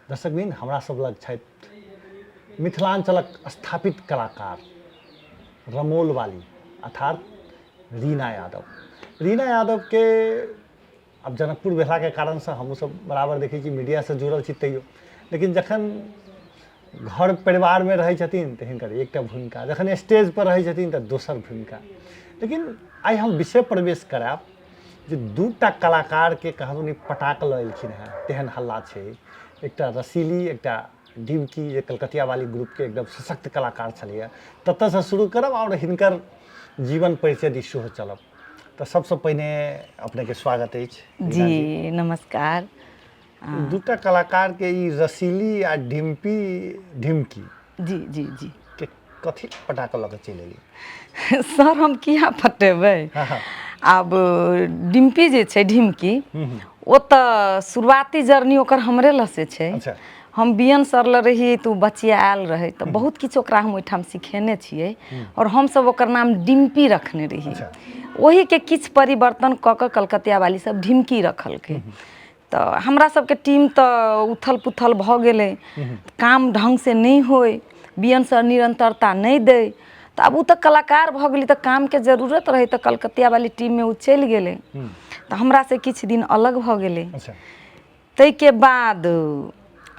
दर्शकबिन, हमरा सब लग छथि मिथिलांचलक स्थापित कलाकार रमौल वाली अर्थात रीना यादव। रीना यादव के आब जनकपुर भेलाके कारणसँ हमहूँ सब बराबर देखै छी, मीडियासँ जुड़ल छी तैयो, लेकिन जखन घर परिवारमे रहै छथिन तऽ हिनकर एकटा भूमिका, जखन स्टेज पर रहै छथिन तऽ दोसर भूमिका। लेकिन आइ हम विषय प्रवेश करायब जे दूटा कलाकारके कहादुनी पटाक लऽ एलखिन हेँ, तेहन हल्ला छै। एकटा रसीली, एकटा डिमकी, जे कलकतिया वाली ग्रुपके एकदम सशक्त कलाकार छलैए, ततऽसँ शुरू करब आओर हिनकर जीवन परिचय दिस सेहो चलब। तऽ सबसँ पहिने अपनेके स्वागत अछि जी। नमस्कार। दूटा कलाकारके ई रसीली आ डिम्पी ढिमकी जी जी जी के कथी पटा कऽ लऽ कऽ चलि एलियै? सर, हम किया पटेबै? आब डिम्पी जे छै ढिमकी, ओ तऽ शुरुआती जर्नी ओकर हमरे लसे छै। हम बी एन सर लग रहियै तऽ ओ बचिया आयल रहै, तऽ बहुत किछु ओकरा हम ओहिठाम सिखेने छियै आओर हमसब ओकर नाम डिम्पी रखने रहियै। ओहीके किछु परिवर्तन कऽ कऽ कलकतिया वाली सब ढिमकी रखलकै। तऽ हमरा सबके टीम तऽ उथल पुथल भऽ गेलै, काम ढङ्गसँ नहि होइ, बी एन सर निरन्तरता नहि दै। तऽ आब ओ तऽ कलाकार भऽ गेलै, तऽ कामके जरूरत रहै, तऽ कलकतियावाली टीममे ओ चलि गेलै, तऽ हमरासँ किछु दिन अलग भऽ गेलै। ताहिके बाद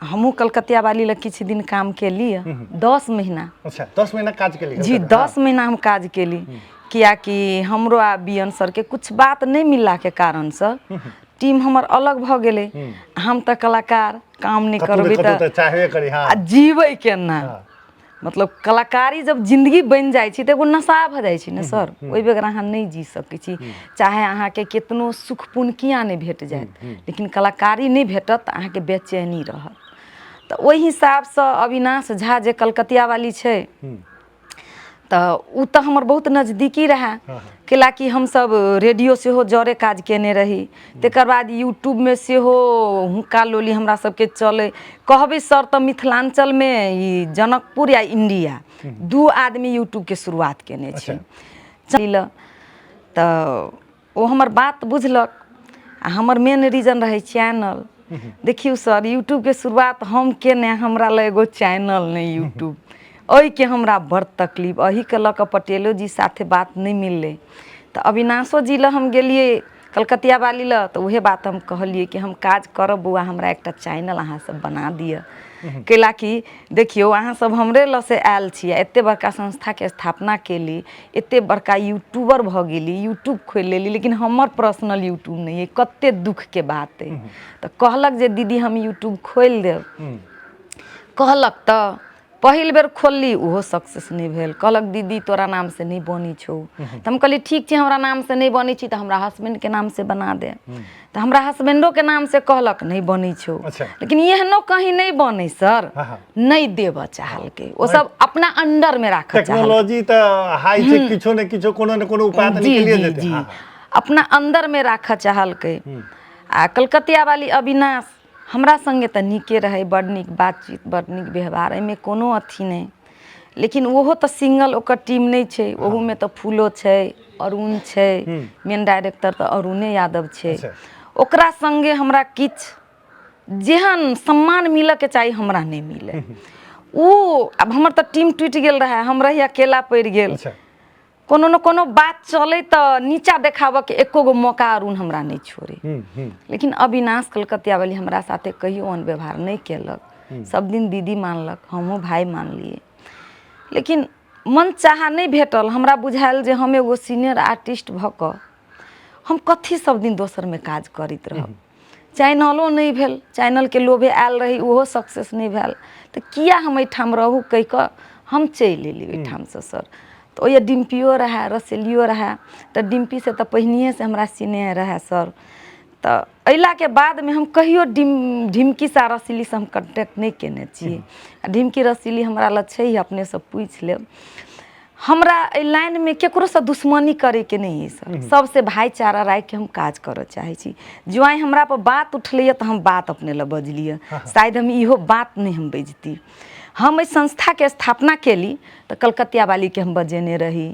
हमहूँ कलकतियावाली लग किछु दिन काम केली, 10 महीना। अच्छा, 10 महीना काज केली? जी, 10 महीना हम काज केली, कियाकि हमरो आ बी एन सरके किछु बात नहि मिललाके कारणसँ टीम हमर अलग भऽ गेलै। हम तऽ कलाकार, काम नहि करबै तऽ चाहबे करी। आ जीबै केना? मतलब कलाकारी जब जिंदगी बनि जाइ छै तऽ एगो नशा भऽ जाइ छै ने सर, ओहि बगैर अहाँ नहि जी सकै छी। चाहे अहाँके केतनो सुख पुण्य किया नहि भेट जायत, लेकिन कलाकारी नहि भेटत तऽ अहाँके बेचैनी रहत। तऽ ओहि हिसाबसँ अविनाश झा जे कलकतियावाली छै, तऽ ओ तऽ हमर बहुत नजदीकी रहए, कैलाकि हमसब रेडियो सेहो जरे काज कयने रही। तकर बाद यूट्यूबमे सेहो हुक्का लोली हमरा सबके चलै। कहबै सर तऽ मिथिलाञ्चलमे ई जनकपुर या इण्डिया दू आदमी यूट्यूबके शुरुआत कयने छै। चल, तऽ ओ हमर बात बुझलक आ हमर मेन रीजन रहै चैनल। देखियौ सर, यूट्यूबके शुरुआत हम केने, हमरा लग एगो चैनल नहि यूट्यूब, एहिके हमरा बड़ तकलीफ। एहिके लऽ कऽ पटेलो जी साथे बात नहि मिललै, तऽ अविनाशो जी लग हम गेलियै, कलकतिया वाली लग, तऽ उहे बात हम कहलियै कि हम काज करब बौआ, हमरा एकटा चैनल अहाँ सब बना दिअ। कैलाकि देखियौ, अहाँ सब हमरे लग से आयल छी आ एते बड़का संस्थाके स्थापना केली, एते बड़का यूट्यूबर भऽ गेली, यूट्यूब खोलि लेली, लेकिन हमर पर्सनल यूट्यूब नहि अइ, कते दुखके बात अइ। तऽ कहलक जे दीदी, हम यूट्यूब खोलि देब। कहलक तऽ पहिल बेर खोलली, ओहो सक्सेस नहि भेल। कहलक, दीदी, तोरा नामसँ नहि बनै छौ। तऽ हम कहलियै, ठीक छै, हमरा नामसँ नहि बनै छी तऽ हमरा हसबैंडके नामसँ बना दे। तऽ हमरा हसबैंडोके नामसँ कहलक, नहि बनै छौ। लेकिन एहनो कहीं नहि बनै सर। हाँ, हाँ। नहि देबऽ चाहलकै, ओ सब अपना अंडरमे राखऽ चाहलकै। टेक्नोलॉजी तऽ हाई छै, किछो ने किछो, कोनो ने कोनो उपाय तऽ निकलिए जेतै। हाँ, अपना अंदरमे राखऽ चाहलकै। आ कलकतिया वाली अविनाश हमरा सङ्गे तऽ नीके रहै, बड्ड नीक बातचीत, बड्ड नीक व्यवहार, एहिमे कोनो अथी नहि। लेकिन ओहो तऽ सिंगल ओकर टीम नहि छै, ओहूमे तऽ फूलो छै, अरुण छै, मेन डायरेक्टर तऽ अरुणे यादव छै। ओकरा सङ्गे हमरा किछु जेहन सम्मान मिलऽके चाही, हमरा नहि मिलै ओ। आब हमर तऽ टीम टूटि गेल रहए, हम रही अकेला पड़ि गेल। कोनो ने कोनो बात चलै तऽ नीचा देखाबऽके एको गो मौका अरुण हमरा नहि छोड़े। लेकिन अविनाश कलकतियावाली हमरा साथे कहियो ओहन व्यवहार नहि केलक। सब दिन दीदी मानलक, हमहूँ भाय मानलियै, लेकिन मन चाहा नहि भेटल। हमरा बुझायल जे हम एगो सीनियर आर्टिस्ट भऽ कऽ हम कथी सब दिन दोसरमे काज करैत रहब? चैनलो नहि भेल, चैनलके लोभे आयल रही, ओहो सक्सेस नहि भेल, तऽ किया हम एहिठाम रहू कहि कऽ हम चलि एली ओहिठामसँ सर। तऽ ओहि डिम्पियो रहए, रसेलियो रहए, तऽ डिम्पीसँ तऽ पहिनहिएसँ हमरा स्नेह रहए सर। तऽ अयलाके बादमे हम कहियो ढिमकीसँ आ रसीलीसँ हम कॉन्टैक्ट नहि कयने छी। आ ढिमकी रसीली हमरा लग छै, अपनेसँ पूछि लेब। हमरा एहि लाइनमे ककरोसँ दुश्मनी करैके नहि अइ सर, सबसँ भाइचारा राखिके हम काज करऽ चाहै छी। जँ आइ हमरा पर बात उठलैए तऽ हम बात अपने लए बजलियै, शायद हम इहो बात नहि हम बजती। हम एहि संस्थाके स्थापना केली तऽ कलकतियावालीके हम बजेने रही,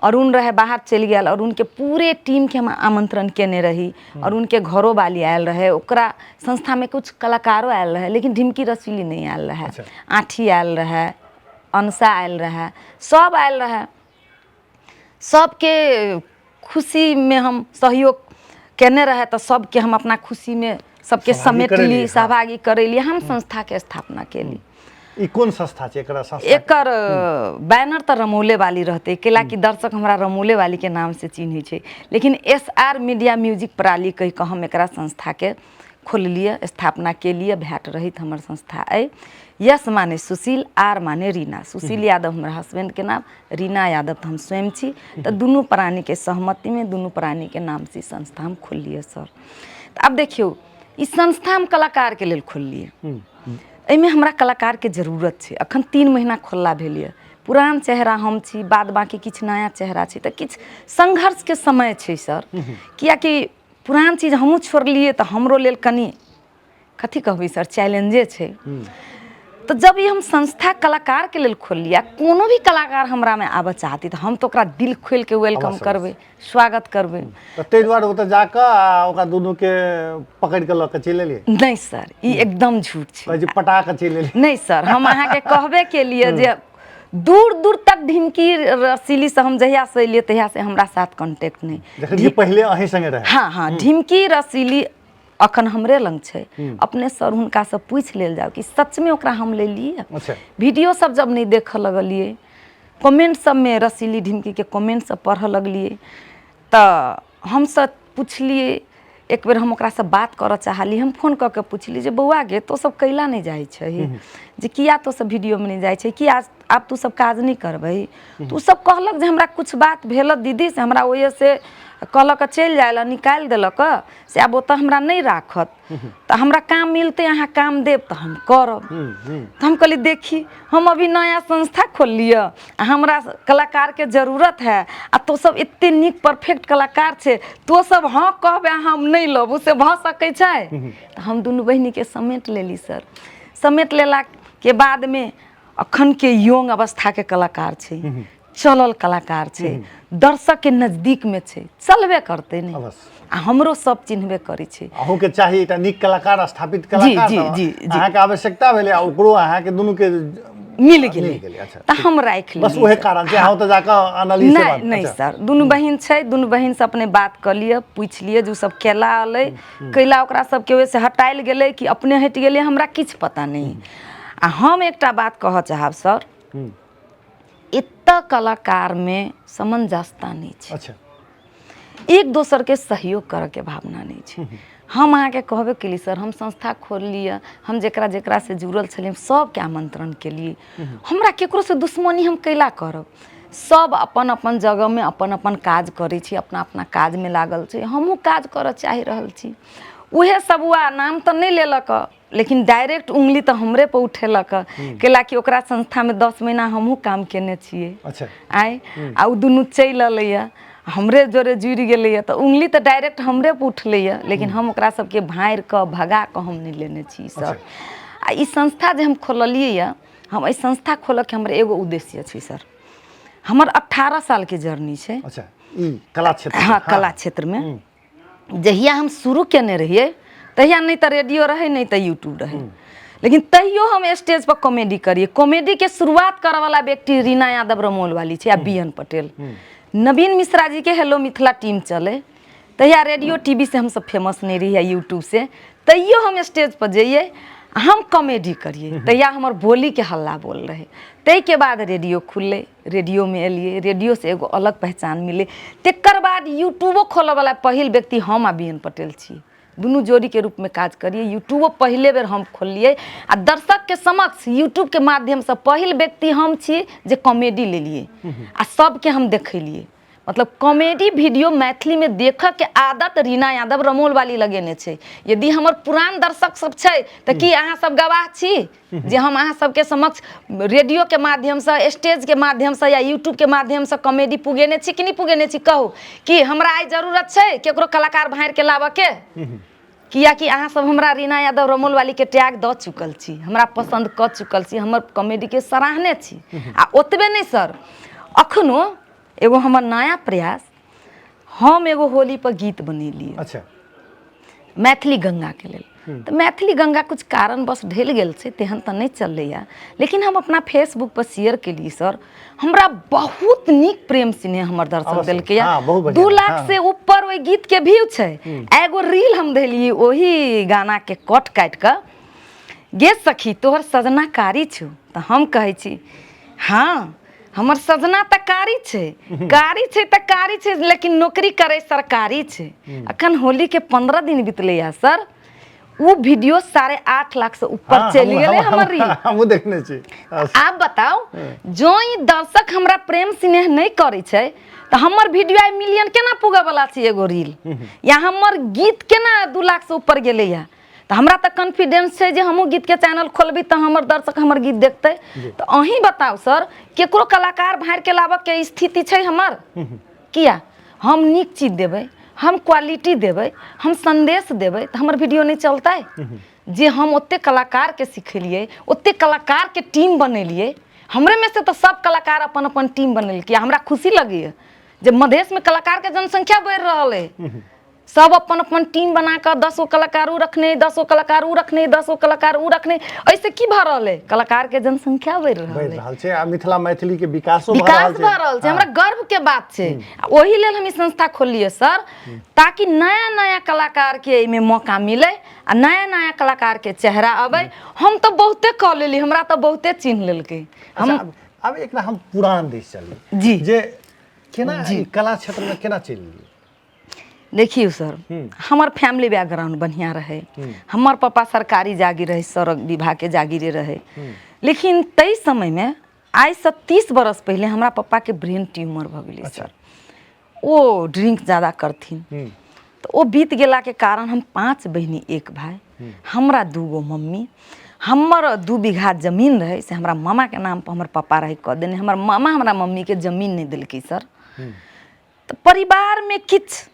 अरुण रहै बाहर चलि गेल। अरुणके पूरे टीमके हम आमंत्रण केने रही। अरुणके घरो वाली आयल रहै, ओकरा संस्थामे किछु कलाकारो आयल रहै, लेकिन ढिमकी रसीली नहि आयल रहै। आँठी आयल रहै, अनसा आयल रहै, सब आयल रहै। सबके खुशीमे हम सहयोग केने रहै, तऽ सबके हम अपना खुशीमे सबके सहभागी समेटली, करेलियै, हँ। सहभागी करेलियै। हम संस्थाके स्थापना केली। ई कोन संस्था छै एकरा संस्था? एकर बैनर तऽ रमौले वाली रहतै, कैला कि दर्शक हमरा रमौले वाली के नाम से चिन्है छै, लेकिन एस आर मीडिया म्यूजिक प्रणाली कहि कऽ हम एकरा संस्थाके खोललियै, स्थापना केलियै। भैट रहित हमर संस्था अइ। यस माने सुशील, आर माने रीना। सुशील यादव हमर हस्बैंडके नाम, रीना यादव तऽ हम स्वयं छी। तऽ दुनू प्राणीके सहमतिमे दुनू प्राणीके नामसँ ई संस्था हम खोललियै सर। तऽ आब देखियौ, ई संस्था हम कलाकारके लेल खोललियै, एहिमे हमरा कलाकारके जरूरत छै। अखन 3 महीना खोलला भेल यऽ, पुरान चेहरा हम छी, बाद बाँकी किछु नया चेहरा छै, तऽ किछु संघर्षके समय छै सर। किएकि पुरान चीज हमहूँ छोड़लियै तऽ हमरो लेल कनि कथी कहबै सर, चैलेंजे छै। तऽ जब ई हम संस्था कलाकारके लेल खोललियै, कोनो भी कलाकार हमरामे आबऽ चाहती तऽ हम तऽ ओकरा दिल खोलिके welcome करबै, स्वागत करबै। तऽ ताहि दुआरे ओतऽ जाकऽ आ ओकरा दुनूके पकड़ि कऽ लऽ कऽ चलि एलियै? नहि सर, ई एकदम झूठ छै। कहै छी पटा कऽ चलि एलियै। नहि सर, हम अहाँके कहबे केलियै जे दूर दूर तक ढिमकी रसीली से हम जहिया से एलियै तहिया से हमरा साथ कॉन्टेक्ट नहि। जखन कि पहिले अहीं संगे रहै। हाँ हाँ, ढिमकी रसीली अखन हमरे लग छै। अपने सर हुनकासँ पूछि लेल जाउ कि सचमे ओकरा हम लेलियै। वीडियो सब जब नहि देखऽ लगलियै, कमेंट सबमे रसीली ढिमकीके कमेंट सब पढ़ऽ लगलियै, तऽ हमसब पुछलियै। एक बेर हम ओकरासँ बात करऽ चाहलियै, हम फोन कऽ के पुछलियै जे बौआ गे, तोँ सब कैला नहि जाइ छही, जे किया तोँ सब वीडियोमे नहि जाइ छै, कि आज आब तू सब काज नहि करबही? तऽ ओ सब कहलक जे हमरा किछु बात भेल दीदी से, हमरा ओहिसँ कहलक चलि जाइ लए, निकालि देलक, से आब ओतऽ हमरा नहि राखत, तऽ हमरा काम मिलतै, अहाँ काम देब तऽ हम करब। तऽ हम कहली देखी, हम अभी नया संस्था खोललियै आ हमरा कलाकारके जरूरत है, आ तो सब एते नीक परफेक्ट कलाकार छै, तो सब हँ कहबै हम नहि लेबू, से भऽ सकै छै? तऽ हम दुनू बहिनीके समेट लेली सर। समेट लेलाके बादमे अखनके यंग अवस्थाके कलाकार छै, चलल कलाकार छै, दर्शकके नजदीकमे छै, चलबे करतै ने। आ हमरो सब चिन्हबे करै छै। अहूँके चाही एकटा नीक कलाकार, स्थापित कलाकार। जी, जी, जी। अहाँके आवश्यकता भेलै आ ओकरो अहाँके दुनूके मिल गेलै, तऽ हम राखि बस उहे कारण छै। अहाँ ओतऽ जाकऽ अनलियै से बात? नहि सर, दुनू बहिन छै, दुनू बहिन से अपने बात कऽ लिअ, पूछि लिअ जे ओ सब केला अलै, कैला ओकरा सबके ओहिसँ हटायल गेलै कि अपने हटि गेलै, हमरा किछु पता नहि। आ हम एकटा बात कहऽ चाहब सर, एतऽ कलाकारमे समंजसता नहि छै। एक दोसरके सहयोग करऽके भावना नहि छै। हम अहाँके कहबे केली सर, हम संस्था खोललियै, हम जकरा जकरासँ जुड़ल छलियै हम सबके आमंत्रण केलियै। हमरा ककरोसँ दुश्मनी हम कैला करब? सब अपन अपन जगहमे अपन अपन काज करै छै, अपना अपना काजमे लागल छै। हमहूँ काज करऽ चाहि रहल छी। उएह सब उएह नाम तऽ नहि लेलक, लेकिन डायरेक्ट उंगली तऽ हमरे पर उठेलक, कैला कि ओकरा संस्थामे 10 महीना हमहूँ काम केने छियै। आँय, आ ओ दुनू चलि एलैए, हमरे जोरे जुड़ि गेलैए, तऽ उंगली तऽ डायरेक्ट हमरे पर उठलैए, लेकिन हम ओकरा सबके भाँड़ि कऽ भगा कऽ हम नहि लेने छी सर। आ ई संस्था जे हम खोललियै, हम एहि संस्था खोलऽके हमर एगो उद्देश्य छै सर। हमर 18 सालके जर्नी छै। ई कला क्षेत्र? हाँ, कला क्षेत्रमे जहिया हम शुरू केने रहियै तहिया नहि तऽ रेडियो रहै, नहि तऽ यूट्यूब रहै, लेकिन तैयो हम स्टेज पर कॉमेडी करियै। कॉमेडीके शुरुआत करऽवला व्यक्ति रीना यादव रमौल वाली छै आ बी एन पटेल। नवीन मिश्रा जीके हेलो मिथिला टीम चलै, तहिया रेडियो टीवी से हमसब फेमस नहि रहियै, यूट्यूब से। तैयो हम स्टेज पर जइयै, हम कॉमेडी करियै, तहिया हमर बोलीके हल्ला बोल रहै। ताहिके बाद रेडियो खुललै, रेडियोमे एलियै, रेडियोसँ एगो अलग पहचान मिललै। तकर बाद यूट्यूबो खोलऽवला पहिल व्यक्ति हम आ बी एन पटेल छी। दुनू जोड़ीके रूपमे काज करियै। यूट्यूबो पहिले बेर हम खोललियै आ दर्शकके समक्ष यूट्यूबके माध्यमसँ पहिल व्यक्ति हम छी जे कॉमेडी लेलियै आ सबके हम देखेलियै। मतलब कॉमेडी वीडियो मैथिलीमे देखऽके आदत रीना यादव रमौल वाली लगेने छै। यदि हमर पुरान दर्शक सब छै तऽ की अहाँ सब गवाह छी जे हम अहाँ सबके समक्ष रेडियोके माध्यमसँ, स्टेजके माध्यमसँ या यूट्यूबके माध्यमसँ कॉमेडी पुगेने छी कि नहि पुगेने छी? कहू कि हमरा आइ जरूरत छै केकरो कलाकार भाँड़िके लाबऽके? कियाकि अहाँ सब हमरा रीना यादव रमौल वालीके टैग दऽ चुकल छी, हमरा पसन्द कऽ चुकल छी, हमर कॉमेडीके सराहने छी। आ ओतबे नहि सर, अखनो एगो हमर नया प्रयास, हम एगो होली पर गीत बनेलियै। मैथिली गंगाके लेल। तऽ मैथिली गंगा कुछ कारणवश ढलि गेल छै, तेहन तऽ नहि चललैए, लेकिन हम अपना फेसबुक पर शेयर केलियै सर, हमरा बहुत नीक प्रेम स्नेह हमर दर्शक देलकै। बहुत बढ़िआँ, 2 लाख से ऊपर ओहि गीतके व्यू छै। एगो रील हम देलियै ओही गानाके कट काटि कऽ, गे सखी तोहर सजना कारी छौ, तऽ हम कहै छी हँ हमर सजना तऽ कारी छै, कारी छै तऽ कारी छै, लेकिन नौकरी करै सरकारी छै। अखन होलीके 15 दिन बितलैया सर, ओ वीडियो 8.5 लाख से ऊपर चलि गेलै हमर रील। हमहूँ देखने छी। आब बताउ, जो ई दर्शक हमरा प्रेम स्नेह नहि करै छै तऽ हमर वीडियो आइ मिलियन केना पुगऽ वाला छै एगो रील, या हमर गीत केना 2 लाख से ऊपर गेलैया? तऽ हमरा तऽ कॉन्फिडेंस छै जे हमहूँ गीतके चैनल खोलबै तऽ हमर दर्शक हमर गीत देखतै। तऽ अहीं बताउ सर, केकरो कलाकार भाड़िके लाबऽके स्थिति छै हमर? किया हम नीक चीज देबै, हम क्वालिटी देबै, हम संदेश देबै तऽ हमर वीडियो नहि चलतै? जे हम ओते कलाकारके सिखेलियै, ओते कलाकारके टीम बनेलियै, हमरेमे से तऽ सब कलाकार अपन अपन टीम बनेलकै। हमरा खुशी लगैए जे मधेशमे कलाकारके जनसंख्या बढ़ि रहल अइ। सब अपन अपन टीम बना कऽ 10 गो कलाकार उ रखने, 10 गो कलाकार उ रखने, 10 गो कलाकार उ रखने। एहिसँ की भऽ रहल अइ? कलाकारके जनसंख्या बढ़ि रहल बढ़ि रहल छै आ मिथिला मैथिली के विकासो भऽ रहल विकास छै। भऽ रहल छै। हमरा गर्व के बात छै आ ओहि लेल हम ई संस्था खोललियै सर, ताकि नया नया कलाकार के एहिमे मौका मिले आ नया नया कलाकार के चेहरा अबै। हम तऽ बहुते कऽ लेली, हमरा तऽ बहुते चिन्ह लेलकै हम। अच्छा, आब एकरा हम पुरान दिस चली जे केना ई कला क्षेत्र में केना चलि गेलियै? देखियौ सर, हमर फैमिली बैकग्राउंड बढ़िआँ रहै। हमर पापा सरकारी जागीर रहै, सड़क विभागके जागीरे रहै, लेकिन ताहि समयमे आइसँ 30 बरस पहिले हमरा पप्पाके ब्रेन ट्यूमर भऽ गेलै सर। ओ ड्रिंक ज्यादा करथिन तऽ ओ बीत गेलाके कारण हम 5 बहिनी 1 भाय, हमरा 2 गो मम्मी। हमर 2 बीघा जमीन रहै, से हमरा मामाके नामपर हमर पप्पा रहै कऽ देने। हमर मामा हमरा मम्मीके जमीन नहि देलकै सर। तऽ परिवारमे किछु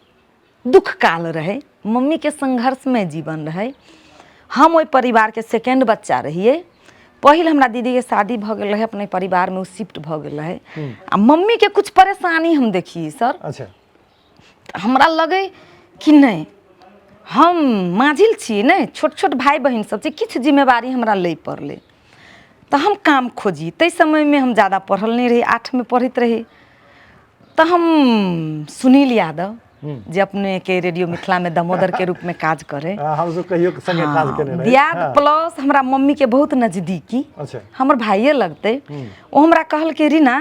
दुःख काल रहै, मम्मीके संघर्षमय जीवन रहै। हम ओहि परिवारके सेकेंड बच्चा रहियै। पहिल हमरा दीदीके शादी भऽ गेल रहै, अपने परिवारमे ओ शिफ्ट भऽ गेल रहै आ मम्मीके किछु परेशानी हम देखियै सर। तऽ हमरा लगै कि नहि, हम माझिल छी नहि, छोट छोट भाय बहिन सब छै, किछु जिम्मेवारी हमरा लै पड़लै तऽ हम काम खोजी। ताहि समयमे हम ज्यादा पढ़ल नहि रही, 8मे पढ़ैत रही। तऽ हम सुनील यादव जे अपने के रेडियो मिथिला में दामोदर के रूप में काज करे, हम सब कहियो के संगे काज केने रही। दियाद प्लस हमरा मम्मी के बहुत नजदीकी, हमर भाइये लगते, ओ हमरा कहलकै रीना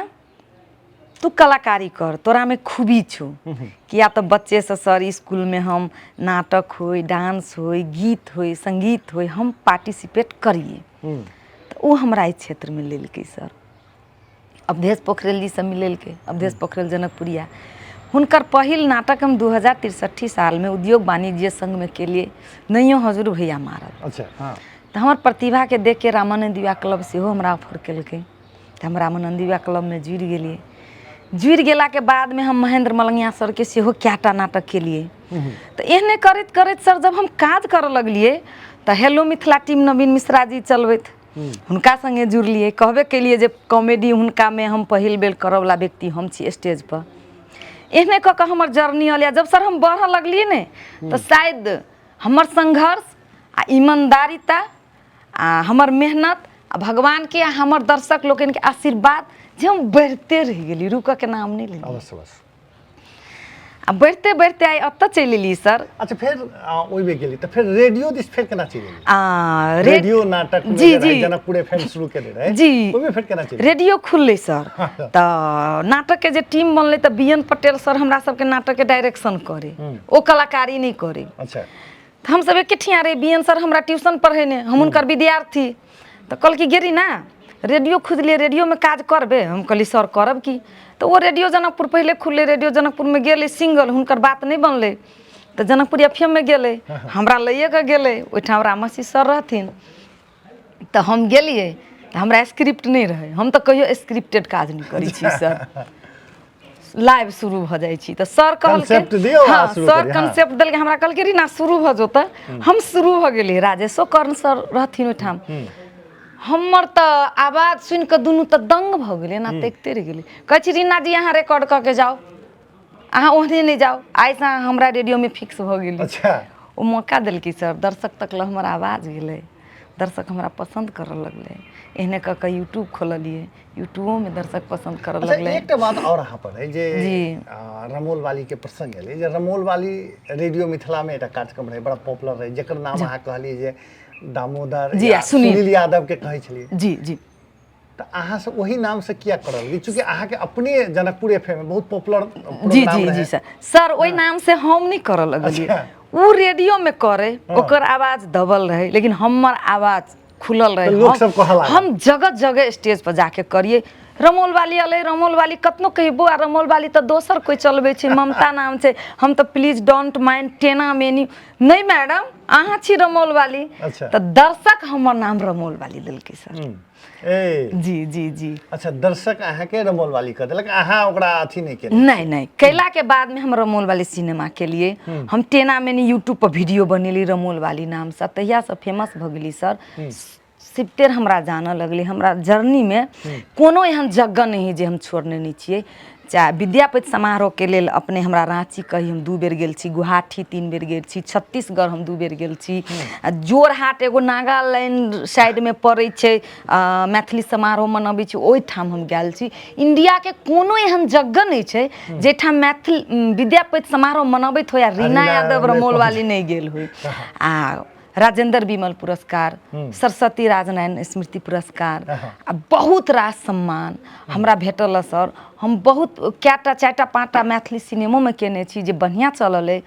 तू कलाकारी कर, तोरा में खूबी छौ। किया तऽ बच्चे से सर स्कूल में हम नाटक होय, डांस होय, गीत होय, संगीत होय, हम पार्टिसिपेट करिए। तऽ ओ हमरा एहि क्षेत्र में लेलकै सर। अवधेश पोखरेल जी से मिलेलकै, अवधेश पोखरेल जनकपुरिया। हुनकर पहिल नाटक हम 2063 सालमे उद्योग वाणिज्य संघमे केलियै, नहियो हजूर भैया मारब। तऽ हमर प्रतिभाके देख के रामानन्द युवा क्लब सेहो हमरा ऑफर केलकै, तऽ हम रामानन्द युवा क्लबमे जुड़ि गेलियै। जुड़ि गेलाके बादमे हम महेंद्र मलंगिया सरके सेहो कएटा नाटक केलियै। तऽ एहने करैत करैत सर जब हम काज करऽ लगलियै तऽ हेलो मिथिला टीम नवीन मिश्रा जी चलबैत, हुनका सङ्गे जुड़लियै। कहबे केलियै जे कॉमेडी हुनकामे हम पहिल बेर करऽवला व्यक्ति हम छी स्टेजपर। एहने कऽ कऽ हमर जर्नी अल। जब सर हम बढ़ऽ लगलियै ने तऽ शायद हमर संघर्ष आ ईमानदारिता आ हमर मेहनत आ भगवानके आ हमर दर्शक लोकनिके आशीर्वाद जे हम बढ़िते रहि गेली, रुकऽके नाम नहि लेलियै। अवश्य अवश्य। आ बढ़िते बढ़िते आइ एतऽ चलि एलियै सर। अच्छा, फेर ओहिमे गेली तऽ फेर रेडियो दिस फेर केना चलि एली? आ रेडियो नाटक में जी जे रहै, जी जनकपुर एफएम शुरू केने रहै जी। ओहिमे फेर केना चलि? रेडियो खुललै सर तऽ नाटकके जे टीम बनलै तऽ बी एन पटेल सर हमरा सबके नाटकके डायरेक्शन करै, ओ कलाकारी नहि करै। तऽ हमसब एके ठिया रही। बी एन सर हमरा ट्यूशन पढ़ेने, हम हुनकर विद्यार्थी। तऽ कहलकै गेरी ना रेडियो खुजलियै, रेडियोमे काज करबै? हम कहलियै सर करब की। तऽ ओ रेडियो जनकपुर पहिले खुललै, रेडियो जनकपुरमे गेलै सिंगल, हुनकर बात नहि बनलै तऽ जनकपुर एफ एम मे गेलै, हमरा लैए कऽ गेलै। ओहिठाम रामसी सर रहथिन तऽ हम गेलियै तऽ हमरा स्क्रिप्ट नहि रहै। हम तऽ कहियो स्क्रिप्टेड काज नहि करै छी सर, लाइव शुरू भऽ जाइ छी। तऽ सर कहलकै Concept दियौ आ हँ शुरू सर करी, हँ। कंसेप्ट देलकै हमरा, कहलकै रीना शुरू भऽ जो। तऽ हम शुरू भऽ गेलियै। राजेशो कर्ण सर रहथिन ओहिठाम। हमर तऽ आवाज सुनि कऽ दुनू तऽ दंग भऽ गेलै, एना तकिते रहि गेलै। कहै छी रीना जी अहाँ रिकॉर्ड कऽ के जाउ, अहाँ ओहने नहि जाउ, आइसँ अहाँ हमरा रेडियोमे फिक्स भऽ गेली। ओ मौका देलकै सर, दर्शक तक लए हमर आवाज गेलै, दर्शक हमरा पसन्द करऽ लगलै। एहने कऽ कऽ यूट्यूब खोललियै, यूट्यूबोमे दर्शक पसन्द करऽ लगलै। एकटा बात आओर अहाँ पर है जे रमोल वाली के प्रसंग एलै, जे रमोल वाली रेडियो मिथिलामे एकटा कार्यक्रम रहै, बड़ा पॉपुलर रहै, जकर नाम अहाँ कहलियै जे दामोदर जी, या सुनील। सुनील यादव के कहै छलियै। जी जी। तऽ अहाँ सब ओही नाम से किया करल? चूँकि अहाँ के अपने जनकपुर एफ में बहुत पॉपुलर जी जी जी सर। सर ओहि नाम से हम नहीं करऽ लगलियै। ओ रेडियो में करे, ओकर आवाज दबल रहे, लेकिन हमर आवाज खुलल रहे। तऽ लोक सब कहऽ लागल। हम जगह जगह स्टेज पर जाके करियै, रमोल वाली अलै, रमोल वाली कतनो कहियै बौआ रमोल वाली तऽ दोसर कोइ चलबै छै, ममता नाम छै, हम तऽ प्लीज don't mind टेना मेनी नहीं मैडम अहाँ छी रमोल वाली। तऽ दर्शक हमर नाम रमोल वाली देलकै सर। ए जी जी जी। अच्छा, दर्शक अहाँके रमोल वाली कह देलक, अहाँ ओकरा अथी नहि केलियै? नहीं नहीं, कैला के बाद में हम रमोल वाली सिनेमा के लिए हम टेना मेनी यूट्यूब पर वीडियो बनेली रमोल वाली नाम से, तहिया से फेमस भऽ गेली सर। सिफ्टेर हमरा जानऽ लगलै। हमरा जर्नीमे कोनो एहन जगह नहि है जे हम छोड़ने नहि छियै। चाहे विद्यापति समारोहके लेल अपने हमरा राँची कही हम 2 बेर गेल छी, गुवाहाटी 3 बेर गेल छी, छत्तीसगढ़ हम 2 बेर गेल छी, आ जोरहाट एगो नागालैंड साइडमे पड़ै छै, मैथिली समारोह मनबै छै, ओहिठाम हम गेल छी। इण्डियाके कोनो एहन जगह नहि छै जाहिठाम मैथिल विद्यापति समारोह मनबैत होइ आ रीना यादव रमोलवाली नहि गेल होइ। आ राजेंद्र विमल पुरस्कार, सरस्वती राजनारायण स्मृति पुरस्कार आ बहुत रास सम्मान हमरा भेटल हँ सर। हम बहुत कएटा 4टा 5टा मैथिली सिनेमोमे केने छी जे बढ़िआँ चलल अइ।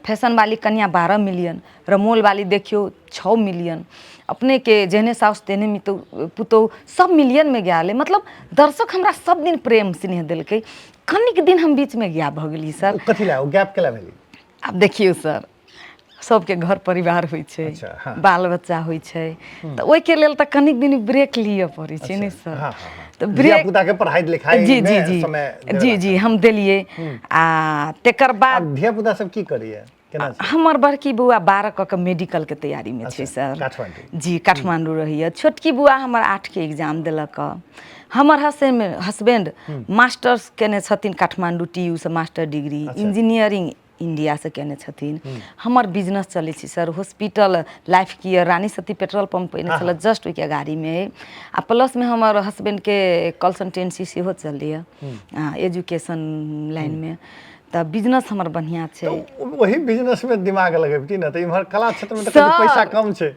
फैशन वाली कन्या 12 मिलियन, रमोल वाली देखियौ 6 मिलियन, अपनेके जेहने साउस तेहने मितौ पुतहु सब मिलियनमे गेल अइ। मतलब दर्शक हमरा सब दिन प्रेम स्नेह देलकै। कनिक दिन हम बीचमे गायब भऽ गेली सर। कथी लए ओ गैप केला भेली? आब देखियौ सर, सबके घर परिवार होइ छै, बाल बच्चा होइ छै, तऽ ओहिके लेल तऽ कनिक दिन ब्रेक लिअ पड़ै छै ने सर। तऽ ब्रेक के पढ़ाई लिखाई जी जी जी जी जी हम देलियै। आ तेकर बाद धिया पुता सब की करैया? हमर बड़की बौआ 12 कऽ के मेडिकल के तैयारी में छै सर। जी काठमांडू रहैया। छोटकी बौआ हमर 8 के एग्जाम देलक। हमर हसबैंड मास्टर्स केने छथिन काठमांडू टी यू से, मास्टर डिग्री इंजीनियरिंग इंडियासँ केने छथिन। हमर बिजनेस चलै छै sir, hospital life care Rani Sati petrol pump पहिने छलै जस्ट ओहिके गाड़ीमे अइ। आ प्लसमे हमर हसबैंडके कंसल्टेंसी सेहो चलैए एजुकेशन लाइनमे, तऽ बिजनेस हमर बढ़िआँ छै। ओही बिजनेसमे दिमाग लगेबती ने, तऽ इम्हर कला क्षेत्रमे तऽ पैसा कम छै।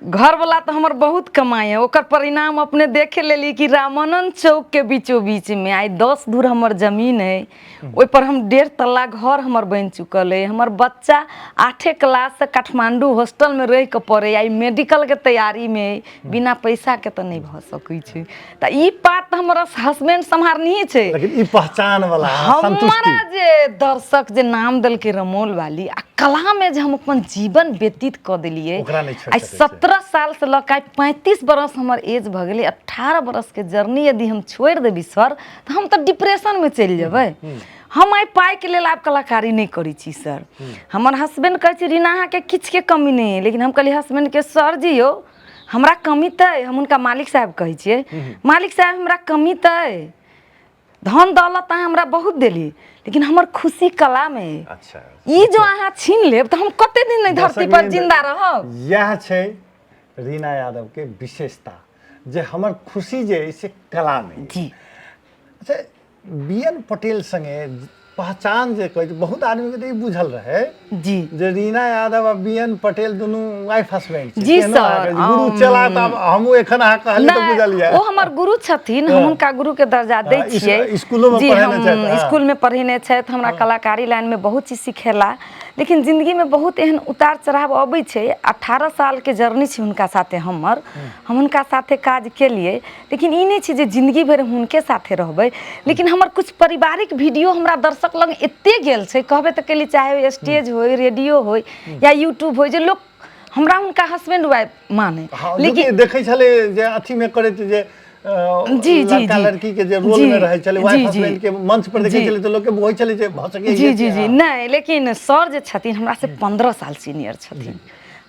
घरवला तऽ हमर बहुत कमाइ है, ओकर परिणाम अपने देखे लेली कि रामानंद चौक के बीचो बीच में आइ 10 धूर हमर जमीन है, ओहि पर हम 1.5 तल्ला घर हमर बनि चुकल है। हमर बच्चा 8 क्लास से काठमांडू हॉस्टल में रहि के पढ़े, आइ मेडिकल के तैयारी में है, बिना पैसा के तऽ नहि भऽ सकै छै। तऽ ई बात तऽ हमर हसबैंड सम्हारनही छै, लेकिन ई पहचान वाला हमरा जे दर्शक जे नाम देलकै रमोल वाली, आ कला में जे हम अपन जीवन व्यतीत कऽ देलियै, आइ 17 साल से लऽ कऽ आइ 35 बरस हमर एज भऽ गेलै। 18 बरस के जर्नी यदि हम छोड़ि देबी सर तऽ हम तऽ डिप्रेशन में चलि जेबै। हम आइ पाइके लेल आब कलाकारी नहि करै छी सर। हमर हसबैंड कहै छै रीना अहाँके किछुके कमी नहि अइ, लेकिन हम कहलियै हसबैंडके सर जी यौ हमरा कमी तऽ अइ, हम हुनका मालिक साहेब कहै छियै, मालिक साहेब हमरा कमी तऽ अइ, धन दौलत अहाँ हमरा बहुत देली, लेकिन हमर खुशी कलामे अइ। ई जो अहाँ छीन लेब तऽ हम कते दिन एहि धरती पर जिंदा रहब। इएह छै रीना यादव के विशेषता, जे हमर खुशी जे अइ से कलामे। जी। अच्छा, बी एन पटेल संगे पहचान जे कहै छै, बहुत आदमी के तऽ ई बुझल रहे जी जे रीना यादव आ बी एन पटेल दुनू वाइफ हस्बैंड छै। जी केहनो सर, अहाँके गुरु चला तऽ आब हमहूँ एखन अहाँ कहलियै तऽ नहि, बुझलियै। ओ हमर गुरु छथिन, हम हुनका गुरु के दर्जा दै छियै। स्कूलो में जी, पढ़ेने हम छथि, हाँ। स्कूल में पढ़ेने छथि, हमरा कलाकारी लाइन में बहुत चीज सिखेला, लेकिन जिंदगी में बहुत एहन उतार चढ़ाव अबै छै। 18 साल के जर्नी छै हुनका साथे हमर, हम हुनका साथे काज केलियै, लेकिन ई नहि छै जे जिंदगी भरि हुनके साथे रहबै। लेकिन हमर किछु पारिवारिक वीडियो हमरा दर्शक लग एते गेल छै, कहबे तऽ केली, चाहे स्टेज होय, रेडियो होय या यूट्यूब होय, जे लोक हमरा हुनका हस्बैंड वाइफ माने। लेकिन देखै छलै जे अथी में करैत जे जी जी लड़का लड़की के जे रोल में रहै छलै, वाइफ हस्बैंड के मंच पर देखै छलै तऽ लोक के बुझै छलै जे भऽ सकैए। जी जी जी। नहि, लेकिन सर जे छथिन हमरा से 15 साल सीनियर छथिन।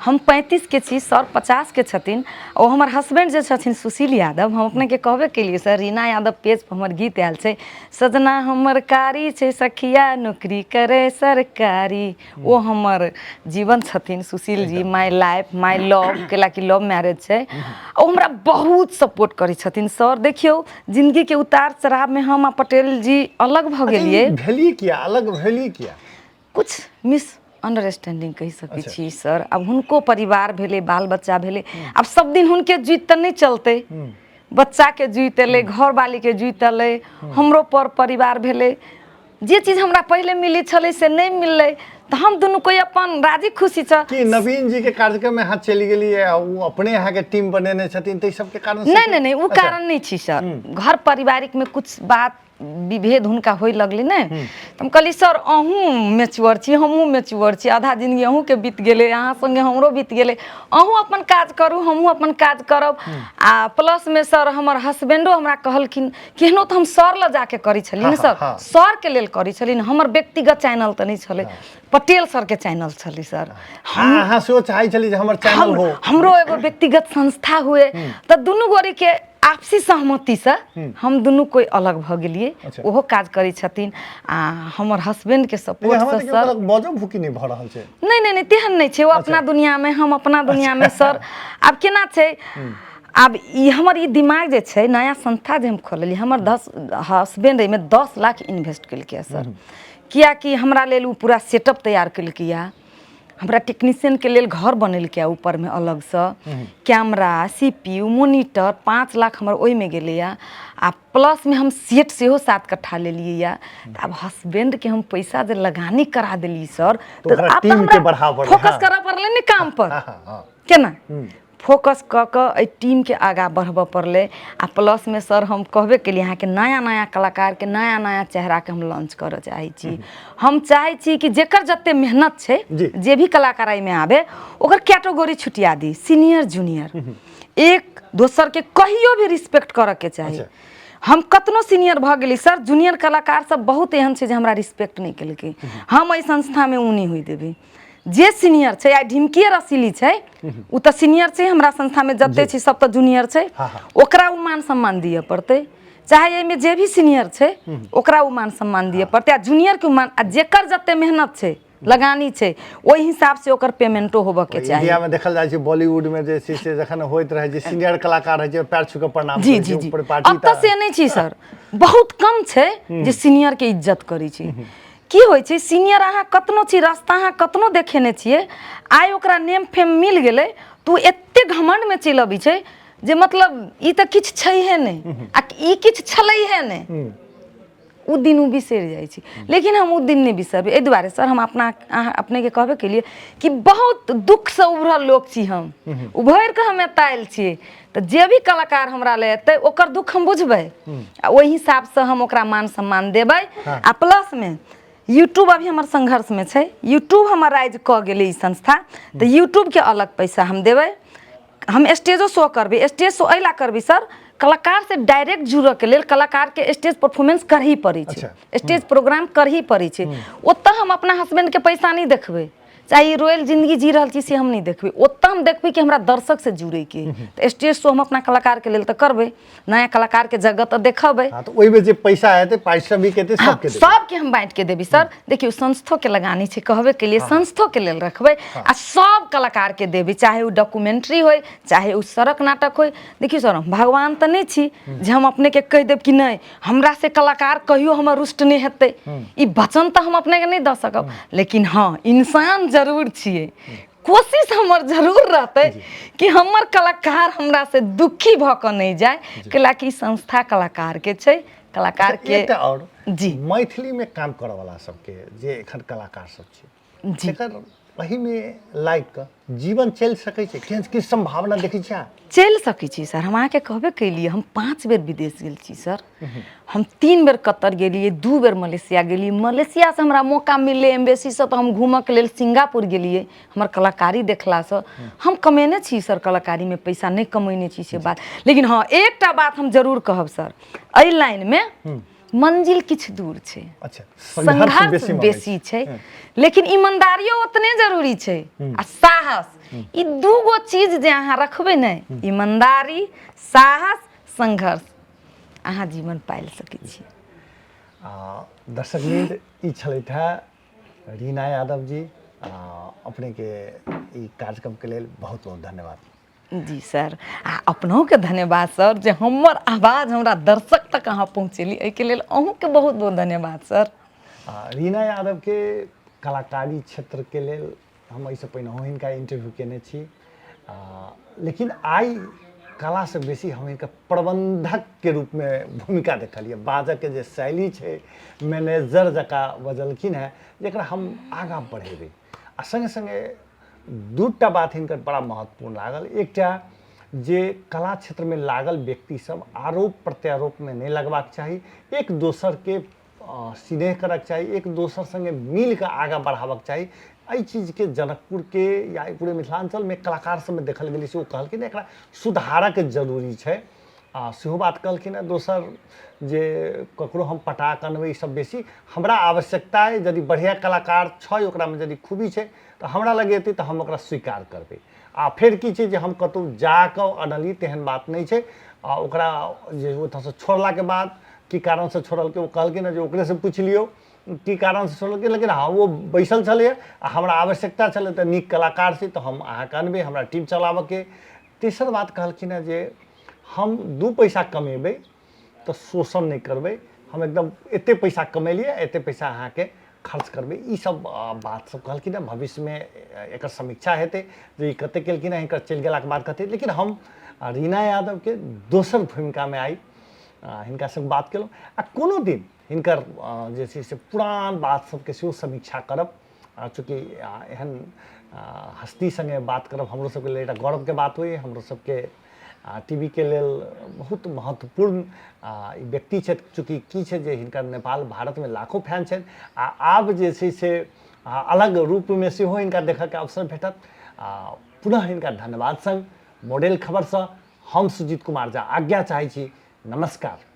हम 35के छी सर, 50के छथिन। ओ हमर हस्बैंड जे छथिन सुशील यादव, हम अपनेके कहबे केलियै सर, रीना यादव पेज पर हमर गीत आयल छै, सजना हमर कारी छै सखिया नौकरी करे सरकारी। ओ हमर जीवन छथिन Sushil ji, my life my love, कैला कि लव मैरिज छै। ओ हमरा बहुत सपोर्ट करै छथिन सर। देखियौ, जिंदगीके उतार चढ़ावमे हम आ पटेल जी अलग भऽ गेलियै। भेलियै किया अलग, भेलियै किया? कुछ मिस अंडरस्टैंडिंग कहि सकै छी सर। आब हुनको परिवार भेलै, बाल बच्चा भेलै, आब सब दिन हुनके जुति तऽ नहि चलतै। बच्चाके जुति एलै, घरवालीके जुति एलै, हमरो पर परिवार भेलै। जे चीज हमरा पहिले मिलै छलै से नहि मिललै, तऽ हम दुनू कोइ अपन राजी खुशी छ कि नवीन जी के कार्यक्रम में अहाँ चलि गेलियै आ ओ अपने अहाँके टीम बनेने छथिन, तऽ ई सबके कारण से? नहि नहि नहि, ओ कारण नहि छी सर। घर पारिवारिक में कुछ बात विभेद हुनका होइ लगलै ने, तऽ हम कहली सर अहूँ मेच्योर छी, हमहूँ मेच्योर छी, आधा जिंदगी अहूँके बीत गेलै, अहाँ सङ्गे हमरो बीत गेलै, अहूँ अपन काज करू, हमहूँ अपन काज करब। आ प्लसमे सर हमर हसबेंडो हमरा कहलखिन, केहनो तऽ हम सर लग जाके करै छलियै ने सर, सरके लेल करै छलियै ने, हमर व्यक्तिगत चैनल तऽ नहि छलै, पटेल सरके चैनल छलै सर। अहाँ सेहो चाहै छलियै जे हमर चैनल हो, हमरो एगो व्यक्तिगत संस्था हुए। तऽ दुनू गोरेके आपसी सहमतिसँ हम दुनू कोइ अलग भऽ गेलियै। ओहो काज करै छथिन आ हमर हसबैंडके सपोर्टसँ सर। बजो भूकी नहि भऽ रहल छै? नहि नहि नहि, तेहन नहि छै। ओ अपना दुनियामे, हम अपना दुनियामे सर। आब केना छै, आब ई हमर ई दिमाग जे छै, नया संस्था जे हम खोललियै, हमर हसबैंड एहिमे 10 लाख इन्वेस्ट केलकै सर, किएकि हमरा लेल ओ पूरा सेटअप तैयार केलकै, हमरा टेक्नीशियनके लेल घर बनेलकै ऊपरमे अलगसँ, camera, CPU, monitor, 5 lakh हमर ओहिमे गेलैए। आ प्लसमे हम सेट सेहो 7 कट्ठा लेलियैए। तऽ आब हसबैंडके हम पैसा जे लगानी करा देलियै सर, तऽ आब तऽ हमरा फोकस करऽ पड़लै ने काम पर। केना फोकस कऽ कऽ एहि टीमके आगाँ बढ़बऽ पड़लै। आ प्लसमे सर हम कहबे केलियै अहाँके, नया नया कलाकारके, नया नया चेहराके हम लॉन्च करऽ चाहै छी। हम चाहै छी कि जेकर जते मेहनत छै, जे भी कलाकार एहिमे आबे, ओकर कैटेगरी छुटिया दी, सीनियर जूनियर, एक दोसरके कहियो भी रिस्पेक्ट करऽके चाही। हम कतनो सीनियर भऽ गेली सर, जूनियर कलाकार सब बहुत एहन छै जे हमरा रिस्पेक्ट नहि केलकै। हम एहि संस्थामे ओ नहि होइ देबै। जे सीनियर छै, आइ ढिमकिए रसीली छै, ओ तऽ सीनियर छै, हमरा संस्थामे जते छै सब तऽ जूनियर छै। ओकरा ओ मान सम्मान दिअ पड़तै। चाहे एहिमे जे भी सीनियर छै, ओकरा ओ मान सम्मान दिअ पड़तै आ जूनियरके मान, आ जेकर जते मेहनत छै, लगानी छै, ओहि हिसाब से ओकर पेमेंटो होबऽ के चाही। इंडिया में देखल जाइ छै, बॉलीवुड में जे छै से जखन होइत रहै छै, सीनियर कलाकार रहै छै, पैर छू के प्रणाम जी जी जी। अब तऽ से नहि छै सर, बहुत कम छै जे सीनियर के इज्जत करै छै। की होइ छै, सीनियर अहाँ कतनो छी, रास्ता अहाँ कतनो देखेने छियै, आइ ओकरा नेम फेम मिल गेलै तऽ ओ एते घमण्डमे चलि अबै छै जे मतलब ई तऽ किछु छैहे नहि आ ई किछु छलैहे नहि। ओ दिन ओ बिसरि जाइ छै, लेकिन हम ओ दिन नहि बिसरबै। एहि दुआरे सर, हम अपना अहाँ अपनेके कहबे केलियै कि बहुत दुःखसँ उभरल लोक छी हम, उभरि कऽ हम एतऽ आयल छियै। तऽ जे भी कलाकार हमरा लए एतै, ओकर दुःख हम बुझबै आ ओहि हिसाबसँ हम ओकरा मान सम्मान देबै। आ प्लसमे यूट्यूब अभी हमर संघर्षमे छै। यूट्यूब हमर राइज कऽ गेलै ई संस्था, तऽ यूट्यूबके अलग पैसा हम देबै। हम स्टेजो शो करबै। स्टेज शो एहि लए करबै सर, कलाकार से डायरेक्ट जुड़ऽके लेल कलाकारके स्टेज परफॉर्मेंस करही पड़ै छै, स्टेज प्रोग्राम करही पड़ै छै। ओतऽ हम अपना हसबैंडके पैसा नहि देखबै, चाहे ई रॉयल जिंदगी जी रहल छी से हम नहि देखबै। ओतऽ हम देखबै कि हमरा दर्शकसँ जुड़ैके। तऽ स्टेज शो हम अपना कलाकारके लेल तऽ करबै, नया कलाकारके जगह तऽ देखबै। हाँ, तऽ ओहिमे जे पैसा हेतै, पारिश्रमिक हेतै, सबके देबै? सबके हम बाँटिके देबै सर। देखियौ, संस्थोके लगानी छै, कहबे के लिए संस्थोके लेल रखबै आ सब कलाकारके देबै, चाहे ओ डॉक्यूमेंट्री होय, चाहे ओ सड़क नाटक होय। देखियौ सर, हम भगवान तऽ नहि छी जे हम अपनेके कहि देब कि नहि, हमरा से कलाकार कहियो हमर रुष्ट नहि हेतै। ई वचन तऽ हम अपनेके नहि दऽ सकब, लेकिन हँ, इंसान जरूर छियै। कोशिश हमर जरूर रहतै कि हमर कलाकार हमरा से दुखी भऽ कऽ नहि जाय, कैलाकि ई संस्था कलाकारके छै, कलाकारके। एकटा आओर। जी। मैथिलीमे काम करऽवला सबके, जे एखन कलाकार सब छै एकर एहिमे लागि कऽ जीवन चलि सकै छै? केहन की सम्भावना देखै छियै अहाँ? चलि सकै छी सर। हम अहाँके कहबे केलियै, हम 5 बेर विदेश गेल छी सर। हम 3 बेर कतर गेलियै, 2 बेर मलेशिया गेलियै। मलेशियासँ हमरा मौका मिललै एम्बेसीसँ, तऽ हम घूमऽके लेल सिंगापुर गेलियै। हमर कलाकारी देखलासँ। हम कमेने छी सर कलाकारीमे पैसा, नहि कमेने छी से बात, लेकिन हँ, एकटा बात हम जरूर कहब सर, एहि लाइनमे मंजिल किछु दूर छै। संघर्ष बेसी छै, लेकिन ईमानदारियो ओतने जरूरी छै आ साहस। ई दूगो चीज जे अहाँ रखबै ने, ईमानदारी, साहस, संघर्ष, अहाँ जीवन पालि सकै छी। आ दर्शक वृंद, ई छलथि है रीना यादव जी। आ अपनेके ई कार्यक्रमके लेल बहुत बहुत धन्यवाद। जी सर, आ अपनहुके धन्यवाद सर, जे हमर आवाज हमरा दर्शक तक अहाँ पहुँचेली, एहिके लेल अहूँके बहुत बहुत धन्यवाद सर। आ रीना यादवके कलाकारी क्षेत्रके लेल हम एहिसँ पहिनहो हिनका इंटरव्यू केने छी, आ लेकिन आइ कलासँ बेसी हम हिनका प्रबन्धकके रूपमे भूमिका देखलियै। बाजऽके जे शैली छै, मैनेजर जकाँ बजलखिन हेँ, जकरा हम आगाँ बढ़ेबै। आ सङ्गे सङ्गे दूटा बात हिनकर बड़ा महत्वपूर्ण लागल। एकटा जे कला क्षेत्रमे लागल व्यक्ति सब आरोप प्रत्यारोपमे नहि लगबाक चाही, एक दोसरके स्नेह करक चाही, एक दोसर सङ्गे मिलके आगाँ बढ़ाबक चाही। एहि चीजके जनकपुरके या पूरे मिथिलाञ्चलमे कलाकार सबमे देखल गेलै, से ओ कहलखिन एकरा सुधारक जरूरी छै, आ सेहो बात कहलखिन हेँ। दोसर जे ककरो हम पटा कऽ अनबै, ई सब बेसी हमरा आवश्यकता अइ, यदि बढ़िआँ कलाकार छै, ओकरामे यदि खूबी छै तऽ हमरा लग एतै तऽ हम ओकरा स्वीकार करबै। आ फेर की छै जे हम कतहु जाकऽ अनलियै तेहन बात नहि छै। आ ओकरा जे ओतऽसँ छोड़लाके बाद की कारणसँ छोड़लकै, ओ कहलखिन हेँ जे ओकरेसँ पुछि लियौ की कारणसँ छोड़लकै, लेकिन हँ ओ बैसल छलैए आ हमरा आवश्यकता छलै तऽ नीक कलाकार छै तऽ हम अहाँके अनबै हमरा टीम चलाबऽके। तेसर बात कहलखिन हेँ जे हम 2 पैसा कमेबै तऽ शोषण नहि करबै, हम एकदम एते पैसा कमेलियै एते पैसा अहाँके खर्च करबै, ई सब बात सब कहलखिन हेँ। भविष्यमे एकर समीक्षा हेतै जे ई कते केलखिन हेँ, हिनकर चलि गेलाके बाद कते। लेकिन हम रीना यादवके दोसर भूमिकामे आइ हिनका संग बात केलहुँ आ कोनो दिन हिनकर जे छै से पुरान बात सबके सेहो समीक्षा करब। चूँकि एहन हस्ती सङ्गे बात करब हमरो सबके लेल एकटा गौरवके बात होइए, हमरो सबके टी वी के लेल बहुत महत्वपूर्ण ई व्यक्ति छथि। चूँकि की छै जे हिनकर नेपाल भारतमे लाखो फैन छनि आ आब जे छै से अलग रूपमे सेहो हिनका देखऽके अवसर भेटत। आ पुनः हिनका धन्यवाद सङ्ग मॉडल खबरसँ हम सुजीत कुमार झा आज्ञा चाहै छी। नमस्कार।